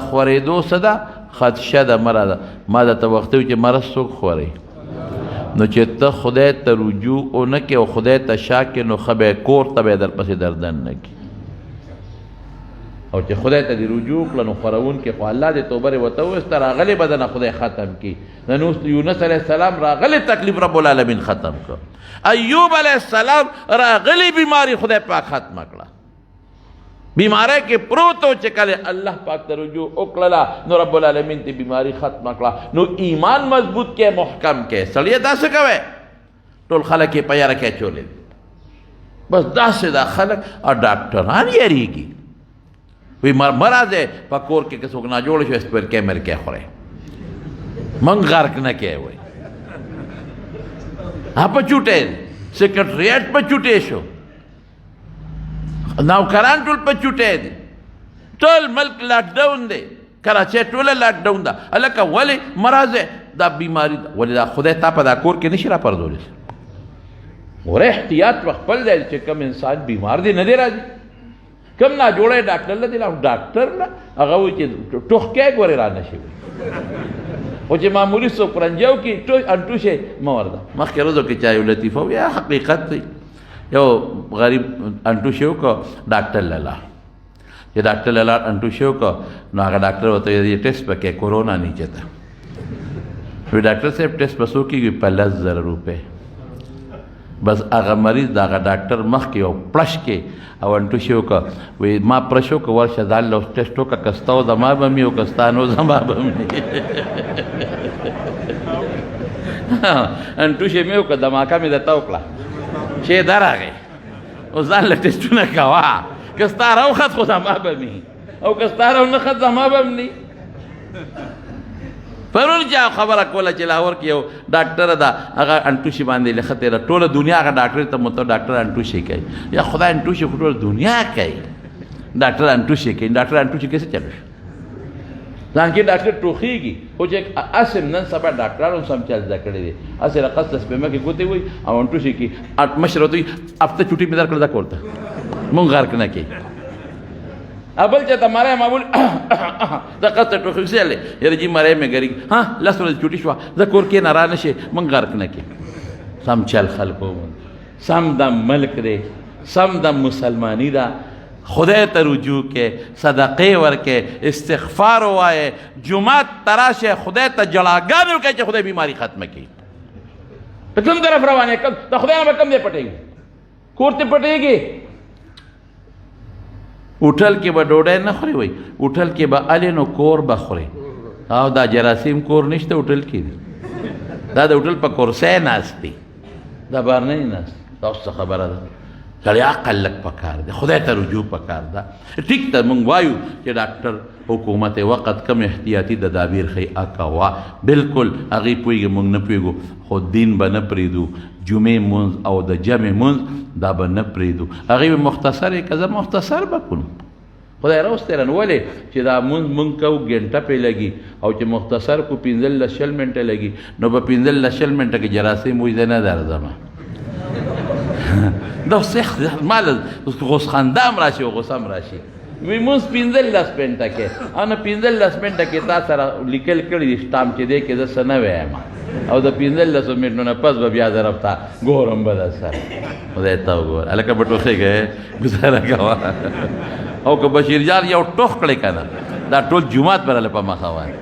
خورېدو څه ده؟ خدشه ده، مه راځه. ما درته وختي ویل چې مرض څوک خوري؟ نو چې ته خدای ته رجوع ونه کړې او خدای ته شا کړې، نو ښه به یې کور ته به یې درپسې دردن نه کړي. او چې خدای ته دې رجوع وکړه، نو خوروونکی خو الله دې توبه ورته وویسته، راغلې به درنه خدای ختم کړي. نن اوس یونس علیه السلام راغلی تکلیف رب العالمین ختم کړ، ایوب علیه السلام راغلی بیماری خدای پاک ختمه کړه. بیماری کې پروت و چې کله الله پاک ته رجوع وکړله، نو رب العالمین ته بیماری ختمه کړه. نو ایمان مضبوط کې، محکم کې. سړیه داسې کوی، ټول خلک یې په یاره کې اچولی، بس داسې دا خلک او ډاکټران یریږي، وی مه راځئ په کور کې که څوک ناجوړ شي سپرکې مرکې خورئ، موږ غرق نه کوي. وایي ها په چوټې سیکرټریټ په چوټې شو، نوکران ټول په چوټې دي، ټول ملک لاک ډاون دی، کراچۍ ټوله لاک ډاون ده. هلکه ولې مه راځئ؟ دا بیماري ده. ولې دا خدای تا په دا کور کې نشي راپرځولی؟ ګوره احتیاط په خپل ځای، چې کوم انسان بیمار دی نه دی راځي، کوم ناجوړی ډاکټر له دی لاړ، ډاکټر له هغه وایي چې ټوخکی ګورې را نه شي، خو چې معمولي څوک پرنجو کې انټوشی مه ورځه. مخکې ورځو کې چا یو لطیفه ویه، حقیقت دی، یو غریب انټوشی وکړ ډاکټر له لاړ، چې ډاکټر له لاړ انټوشی وکړ، نو هغه ډاکټر ورته ویل ټیسټ به کوې، کورونا نه چېرته. وی ډاکټر صاحب ټیسټ به څو کېږي؟ په 10,000 روپۍ. بس هغه مریض د هغه ډاکټر مخکې یو پړش کې او انټوشی وکړ، وی ما پړش وکړ، ورشه ځان له ټیسټ وکړه، که ستا و زما به مې او که ستا نو زما به مې. انټوشی مې وکړه، دماکه مې درته وکړه چې درغی، اوس ځان له ټیسټونه کوه، که ستا راوخت خو زما به مې او که ستا راونه خت زما به هم نی. پرون چا خبره کوله چې لاهور کې یو ډاکټر ده، هغه انټوشي باندې لښتې ده، ټوله دنیا هغه ډاکټر ته متو ډاکټر انټوشي کوي. یا خدای انټوشي خو ټوله دنیا کوي، ډاکټر انټوشي کوي، ډاکټر انټوشي کوي څه چلو شو؟ ځان کې ډاکټر ټوخېږي، خو چې هسې نن سبا ډاکټرانو سم چل زده کړی دی، هسې رقص ته سپېمه کې ګوتې وایي او انټوشي کوي. مشر ورته وایي هفته چوټي مې درکړه، ځه کور ته، مونږ غرق نه کوي. بل چاته مری معمول د قصد ټوخي څه دی؟ یاره جي مری مې ګرېږي، ها لس ورځې چوټي شوه، زه کور کې نه را نه شي، مونږ غرق نه کړي. سم چل خلکو، سم د ملک دی، سم د مسلماني ده. خدای ته رجوع کې، صدقې ورکې، استغفار ووایې، جومات ته راشه، خدای ته ژړاګانې وکړې چې خدای بیماري ختمه کړي. ته کوم طرف روان یې؟ کوم د خدای نه به کوم ځای پټېږي؟ کور ته پټېږي؟ هوټل کې به ډوډۍ نه خوري، وایي هوټل کې به الې نو کور به خوري. او دا جراثیم کور نشته، هوټل کې دي، دا د هوټل په کرسۍ ناست دي، دا بار نه ناست. دا اوس څه خبره ده؟ سړی عقل لږ پکار دی، خدای ته رجوع پکار ده. ټیک ته مونږ وایو چې ډاکټر حکومت وقت کم احتیاطي تدابیر ښیي، اکوه بالکل هغې پوهېږي، مونږ نه پوهېږو، خو دین به نه پرېږدو، جمعې مونځ او د جمع مونځ دا به نه پرېږدو. هغې به مختصر یې که زه مختصر به کړم، خدای راوستی رانه. ولې چې دا مونځ مونږ کوو ګنټه پرې لګي، او چې مختصر کو 15 20 منټه لګي، نو په 15 20 منټه کې جراثیم وایي زه نه درځم. دا سخت ما له غوس خندا هم راشي او غوسه هم راشي. وی مونځ 15 منټه کې، او نو 15 منټه کې تا سره لیکل کړي دي شتام چې دی کې زه څه نه وایم. او د 15 منټو نه پس به بیا زه رب ته ګورم به در سره. خدای ته وګوره هلکه به ټوخېږې، ګزاره کوه. او که بشیر جان یو ټوخ کړی که نه، دا ټول جومات به راله په مخه وایي.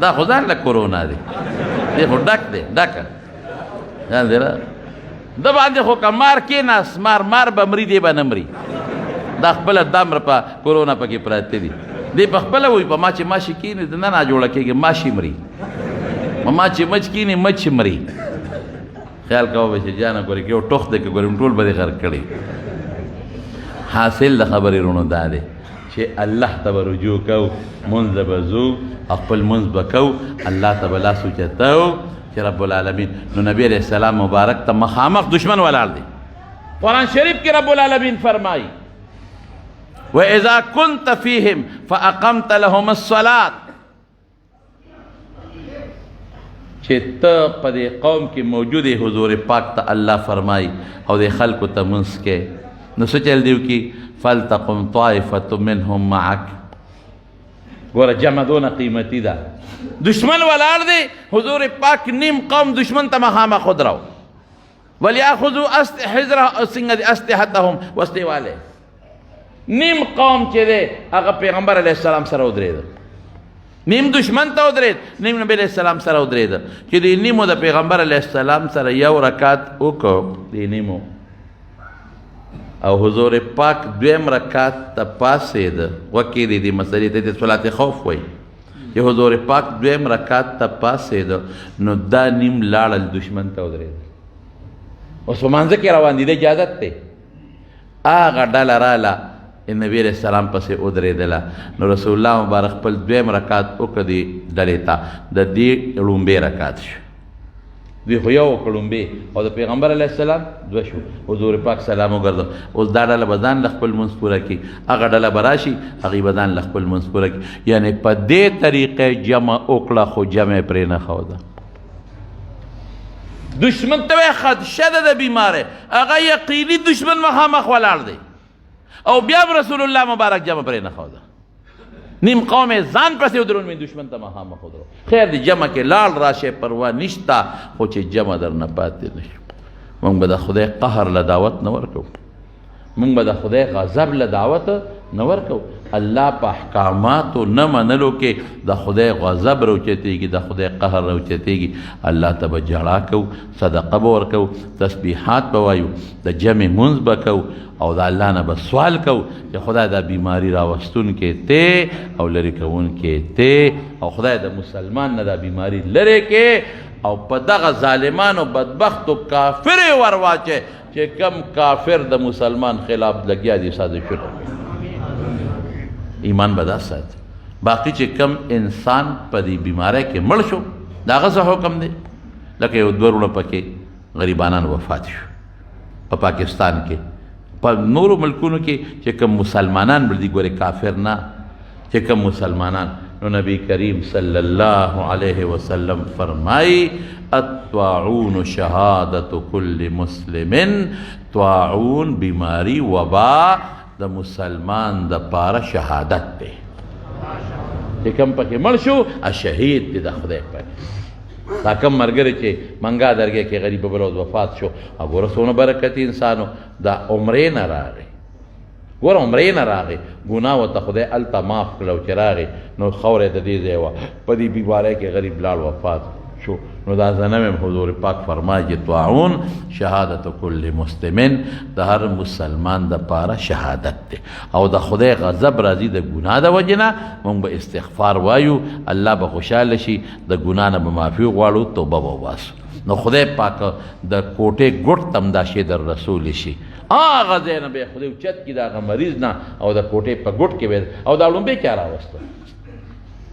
دا خو ځان له کورونا دی، دی خو ډک دی، ډکه ځان دی د باندې خو که مار کېناست، مار مار به مري، دی به نه مري. دا خپله دمر په کورونا پکې پراته دي. دی په خپله وایي په ما چې ماشي کښېني نه ناجوړه کېږي، ماشي مري، په ما چې مچ کښېني مچ مري. خیال کوه بشیر جانه، ګورې که یو ټوخ دی که ګورې ټول به دې غرق کړي. حاصل د خبرې وروڼو دا دی چې الله ته به رجوع کوو، مونځ له به ځو او خپل مونځ به کوو، الله ته به لاس اوچتوو چې رب العالمین. نو نبی علیه السلام مبارک ته مخامخ دشمن ولاړ دی. قرآن شریف کې رب العالمین فرمایي وَإِذَا كُنْتَ فِيهِمْ فَأَقَمْتَ لَهُمُ الصَّلَاةَ، چې ته په دې قوم کې موجود یې، حضور پاک ته الله فرمایي او دې خلکو ته مونځ کوې، نو څه چل دی وکړي؟ فلتقم طائفة منهم معک. ګوره جمع دونه قیمتي ده. دشمن ولاړ دی، حضور پاک نیم قوم دشمن ته مخامخ ودرو، ولیاخذوا څنګه دي اسلحتهم، وسلې والے. نیم قوم چې دی هغه پیغمبر علیه السلام سره ودرېده، نیم دشمن ته ودرېد، نیم نبی علیه السلام سره ودرېده. چې دې نیمو د پیغمبر علیه السلام سره یو رکعت وکړ، دې نیمو، او حضور پاک دویم رکعت ته پاڅېده. غوږ کېږدئ دې مسئلې ته، دې صلات خوف وایي. چې حضور پاک دویم رکعت ته پاڅېده، نو دا نیم لاړل دشمن ته ودرېدل. اوس په مانځه کې روان دي، د اجازت دی. هغه ډله راله نبی علیه السلام پسې ودرېدله. نو رسول الله مبارک خپل دویم رکعت وکړ دې ډلې ته، د دې ړومبی رکعت شو. دوی خو یو وکړ ړومبی، او د پیغمبر علیه السلام دوه شو. حضور پاک سلام وګرځو. اوس دا ډله به ځان له خپل لمونځ پوره کړي، هغه ډله به راشي هغوی به ځان له خپل لمونځ پوره کړي. یعنې په دې طریقې جمع وکړه، خو جمع یې پرې نه ښوده. دشمن ته وایي خدشه ده د بیمارۍ، هغه یقیني دشمن مخامخ ولاړ دی، او بیا هم رسول الله مبارک جمع پرې نه ښوده. نیم قوم یې ځان پسې ودرول، مې دشمن ته مخامخ ودرو. خیر دی جمع کې لاړ راشه پروا نشته، خو چې جمع درنه پاتې نه شي. موږ به د خدای قهر له دعوت نه ورکوو، موږ به د خدای غضب له دعوت نه ورکوو. الله په احکاماتو نه منلو کې د خدای غضب راوچتېږي، د خدای قهر راوچتېږي. الله ته به ژړا کوو، صدقه به ورکوو، تسبیحات به وایو، د جمع مونځ به کوو، او د الله نه به سوال کوو چې خدای دا بیماری راوستونکی ته او لرې کوونکی ته، او خدای د مسلمان نه دا بیماری لرې کې، او په دغه ظالمانو بدبختو کافر یې ورواچوي چې کم کافر د مسلمان خلاف لګیا دي سازشونه کوي. ایمان به دا ساتي. باقي چې کم انسان په دې بیمارۍ کې مړ شو، د هغه څه حکم دی؟ لکه یو دوه وروڼه پکې غریبانان وفات شو په پاکستان کې، په نورو ملکونو کې چې کوم مسلمانان مړ دي، ګورې کافر نه، چې کوم مسلمانان. نو نبی کریم صلی الله علیه وسلم فرمایي الطاعون شهادت کل مسلم. طاعون بیماری وبا د مسلمان د پاره شهادت دی، چې کوم پکې مړ شو شهید دی د خدای په. دا کوم ملګری چې منګا درګې کې غریب بل ورځ وفات شو، او ګوره څونه برکتي انسانو، دا عمرې نه راغی، ګوره عمرې نه راغی، ګناه ورته خدای هلته معاف کړله، او چې راغی نو خاوره یې د دې ځای وه، په دې بیمارۍ کې غریب لاړ وفات شو. نو دا زه نه وایم، حضور پاک فرمایي چې طاعون شهادت کل مسلمن، د هر مسلمان د پاره شهادت دی. او د خدای غضب راځي د ګناه د وجې نه، موږ به استغفار وایو، الله به خوشحاله شي، د ګناه نه به معافي وغواړو، توبه به وباسو. نو خدای پاک د کوټې ګوټ ته هم دا شی در رسولی شي، هغه ځای نه به خدای اوچت کړي د هغه مریض نه، او د کوټې په ګوټ کې به. او دا ړومبی چا راوسته؟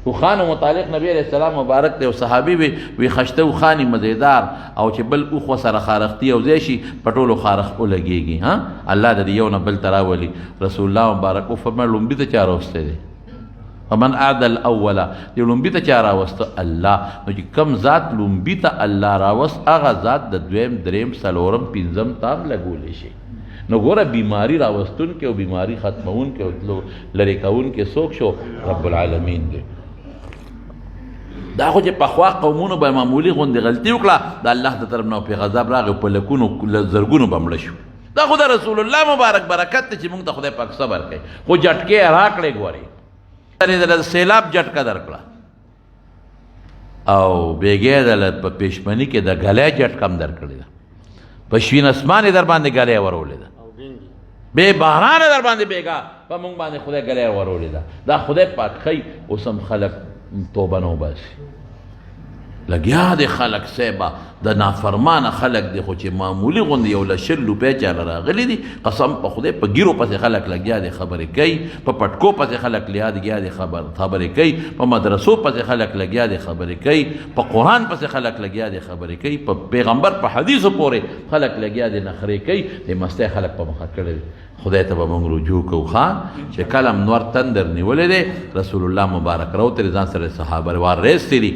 اوښانو متعلق نبی علیه السلام مبارک دی، او صحابي وي وي خشته اوښاني مزیدار، او چې بل اوښ ورسره خارښتي او ځای شي په ټولو خارښت ولګېږي. ها الله د دې یو نه بل ته راولي. رسول الله مبارک وفرمایل ړومبي ته چا راوستی دی؟ فمن اعدى الاول، دې ړومبي ته چا راوسته؟ الله. نو چې کوم ذات ړومبي ته الله راوست، هغه ذات د دویم دریم څلورم پنځم ته هم لګولی شي. نو ګوره بیماری راوستونکی او بیماری ختمونکی او تلو لرې کوونکی څوک شو؟ رب العالمین دی. دا خو چې پخوا قومونو به معمولي غوندې غلطي وکړه، د الله د طرف نه پرې غضب راغی، په لکونو زرګونو به مړه شو. دا خو د رسول الله مبارک برکت دی چې موږ ته خدای پاک صبر کوي. خو جټکې یې راکړې، ګورې د سیلاب جټکه درکړه، او بیګې دله په پیشمني کې د ګلۍ جټکه هم درکړې ده، په شین اسمان یې در باندې ګلۍ ورولې ده، بې بارانه در باندې بیګا په موږ باندې خدای ګلۍ ورولې ده. دا خدای پاک ښیي. اوس هم خلک توبه نه وباسي، لګیا دي خلک صاحبه، د نافرمانه خلک دي، خو چې معمولي غوندې یو له 20 روپۍ چاله راغلي دي، قسم په خدای په ګیرو پسې خلک لګیا دي خبرې کوي، په پټکو پسې خلک لګیا دي خبرې کوي، په مدرسو پسې خلک لګیا دي خبرې کوي، په قرآن پسې خلک لګیا دي خبرې کوي، په پیغمبر په حدیثو پورې خلک لګیا دي نخرې کوي. د مستۍ خلک په مخه کړی دي. خدای ته به موږ رجوع کوو، ښه چې کله هم نور تندر نیولی دی، رسول الله مبارک راوتلی، ځان سره صحابه وار ریستي دي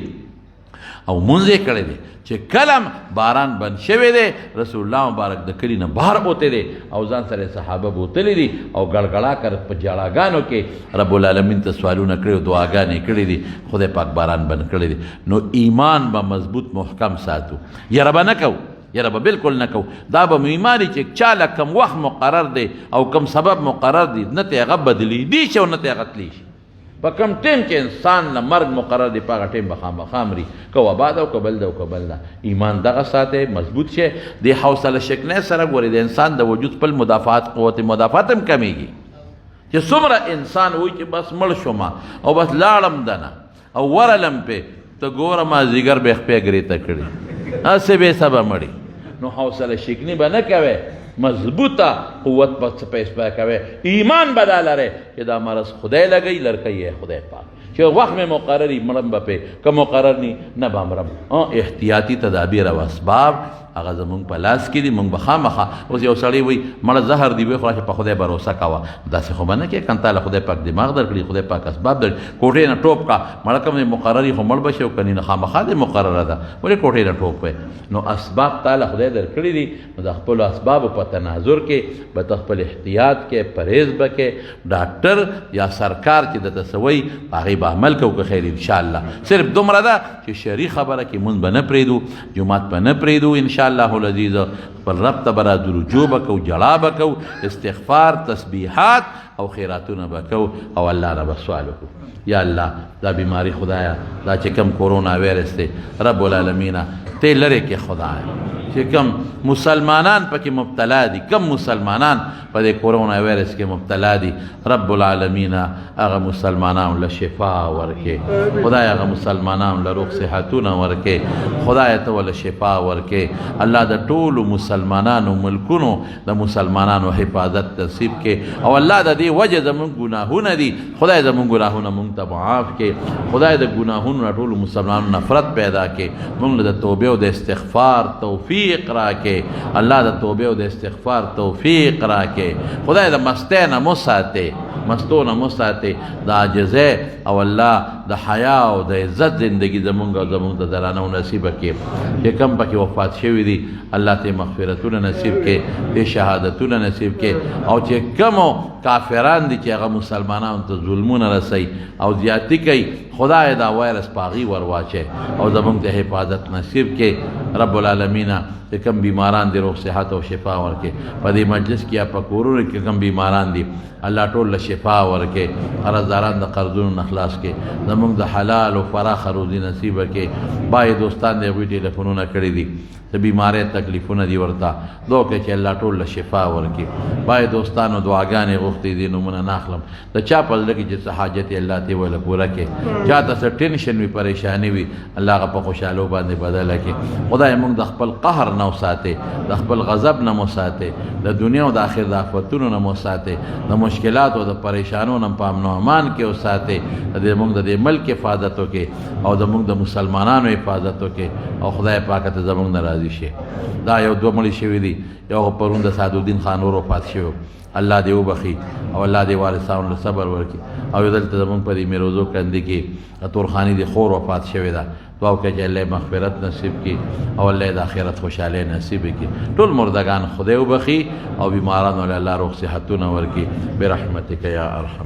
او مونځ یې کړی دی. چې کله باران بند شوی دی، رسول الله مبارک د کلي نه بهر بوتی دی او ځان سره صحابه بوتلي دي او ګړګړا کر په جړاګانو کې رب العالمین ته سوالونه کړي او دعاګانې کړې دي، خدای پاک باران بند کړی دی. نو ایمان به مضبوط محکم ساتو، یره به نه کوو، یره به بالکل نه کوو. دا به مو ایمان چې چاله کم وخت مقرر دی او کم سبب مقرر دی، نه ته هغه بدلېدی شي او نه ته هغه تلی شي. په کوم ټیم چې انسان له مرګ مقرر دی، په هغه ټیم به خامخا مري، که وبا ده او که بل ده او که بل ده. ایمان دغه ساتئ، مضبوط شئ. د حوصله شکنۍ سره ګورئ، د انسان د وجود خپل مدافعات، قوت مدافعت هم کمیږي. چې څومره انسان وایي چې بس مړ شوم او بس لاړم دنه او ورلم پې، ته ګوره مازدیګر به خپې ګرېته کړي، هسې بې سبه مړي. نو حوصله شکني به نه کوې، مضبوطه قوت به پیسې کوي، ایمان به دا لرې چې دا مرض خدای لګوي، لرکوي یې خدای پاک، چې وخت مې مقرر وي مړم به پې، که مقرر نی نه به مرم. احتیاطي تدابیر او اسباب هغه زمونږ په لاس کې دي، مونږ به خامخا. اوس یو سړی وایي مړه زهر دی وخوره چې په خدای باروسه کوه، داسې خو به نه کوې، که تا له خدای پاک دماغ درکړي، خدای پاک اسباب درکړي، کوټې نه ټوپ کا مړه کوم دی مقرر وي خو مړ به شي او که نه خامخا دی مقرره ده، ولې کوټې نه ټوپ وایې؟ نو اسباب تا له خدای درکړي دي، نو د خپلو اسبابو په تناظر کې به ته خپل احتیاط کې، پرهیز به کې، ډاکټر یا سرکار چې درته څه وایي په هغې به عمل کوو که خیر انشاءالله. صرف دومره ده چې شرعي خبره کې مونږ به نه پرېږدو، جومات به نه پرېږدو انشاءالله العزیز، خپل رب ته به راځو، رجوع به کوو، ژړا به کوو، استغفار، تسبیحات او خیراتونه به کوو او الله نه به سوال وکړو. یا الله دا بیماری خدایا، دا چې کم کورونا ویروس دی رب العالمین ته لرې کې خدایا، چې کم مسلمانان پکې مبتلا دي، کم مسلمانان په دې کورونا ویروس کې مبتلا دي، رب العالمین هغه مسلمانانو له شفا ورکې خدای، هغه مسلمانانو له روغ صحتونه ورکې خدای، ته ول شفا ورکې الله. د ټولو مسلمانانو ملکونو د مسلمانانو حفاظت نصیب کې، او الله د دې وجه زمونږ ګناهونه دي، خدای زمونږ ګناهونه مونږ ته معاف کې. خدای د ګناهونو نه ټولو مسلمانانو نفرت پیدا کې، مونږ له د توبې او د استغفار توفیق راکې الله، د توبې او د استغفار توفیق راکې خدای. د مستۍ نه مو ساتې، مستو نه مو ساتې، د عاجزۍ او الله د حیا او د عزت زندگی زمونږ او زمونږ د درانو نصیب کې. چې کم پکې وفات شوي دي الله ته مغفرتونه نصیب کې، ته شهادتونه نصیب کې، او چې کم کافران دي چې هغه مسلمانانو ته ظلمونه رسي او زیاتی کوي، خدای دا وایرس پاغي ورواچي او زمونږ ته حفاظت نصیب کې رب العالمین. چې کم بیماران دي روغ صحت او شفا ورکې، په دې مجلس کې یا په کورونو کې کم بیماران دي الله ټول له شفا ورکې، قرضداران د قرضونو نه خلاص کې، زمونږ د حلال او فراخه روزي نصیب کې. بای دوستان دی هغوی ټلیفونونه کړي دي، د بیمارۍ تکلیفونه دي ورته، دعا وکړئ چې الله ټول له شفا ورکړي. بای دوستانو دعاګانې غوښتې دي، نومونه نه اخلم. د چا په زړه کې چې څه حاجت یې الله ته وله پوره کړي، چا ته څه ټینشن وي، پریشاني وي، الله هغه په خوشحالو باندې بدله کړي. خدای موږ د خپل قهر نه وساتي، د خپل غضب نه مو ساتي، د دنیا او د آخر د آفتونو نه مو ساتي، د مشکلاتو او د پریشانو نه په امن او امان کې وساتي. د دې موږ د دې ملک حفاظت وکړي او د موږ د مسلمانانو حفاظت وکړي، او خدای پاک ته زموږ نه راضي شي. دا یو دوه مړي شوي دي، یو پرون د سعدالدین خان ورور وفات شوی، الله دې وبخي او الله دې وارثانو له صبر ورکړي. او یو دلته زموږ په دې میروزو کندې کې د تورخاني د خور وفات شوې ده، دعا وکړئ چې الله مغفرت نصیب کړي او الله د آخرت خوشحالۍ نصیب کړي. ټول مردګان خدای وبخي او بیمارانو له الله روغ صحتونه ورکړي برحمتک یا ارحم.